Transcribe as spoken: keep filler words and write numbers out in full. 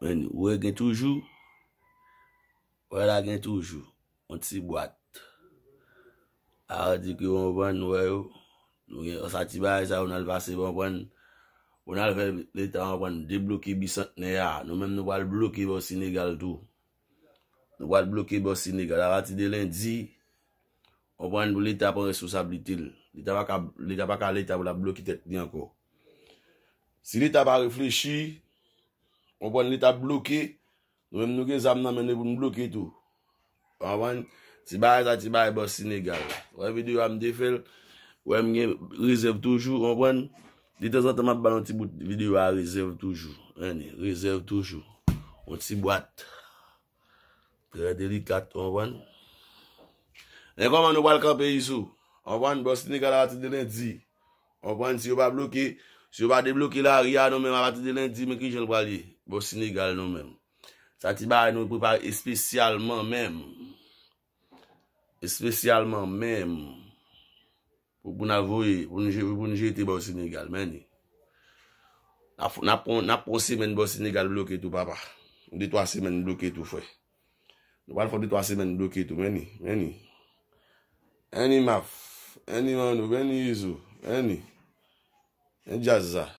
Men, ou wè gen toujou. Wè la gen toujou. Yon ti bwat. A di ke w konprann, nou wè yo. Nou gen sa ti bagay sa yo n al pase, w konprann. Ou n al fè Leta, w konprann, debloke Bisantnè a. Nou menm nou pral bloke bò Senegal tou. Nou pral bloke bò Senegal. Apati de lendi, w konprann, pou Leta pran responsablite l. Leta pa ka, Leta pa ka Leta pou l ap bloke tèt li ankò. Si Leta pa reflechi, w konprann, Leta bloke, nou menm nou gen zam nan men nou pou n bloke tou. W konprann? Ti bagay sa, ti bagay bò Senegal. Wè videyo a m te fè l, wè m gen rezèv toujou, w konprann? Detanzantan m ap ba nou ti bout videyo a rezèv toujou. Anni, rezèv toujou. Yon ti bwat. Trè delikat, w konprann? Men kòman nou pral kanpe Izou? W konprann? Bò Senegal apati de lendi. W konprann? Si yo pa bloke, si yo pa debloke lari a, nou menm apati de lendi, men kijan l pral ye? Bò Senegal nou menm. Sa ti bagay nou prepare espesyalman menm. Espesyalman menm. Pou, pou n al voye, pou n je-, pou n jete bò Senegal, men ni. N ap, n ap pran, n ap pran semèn bò Senegal bloke tou, papa. De twa semèn bloke tou, frè. Nou pral fè de twa semèn bloke tou, men ni, men ni. Anni Maf, anni Manno, men ni Izou, anni. Men djaz sa.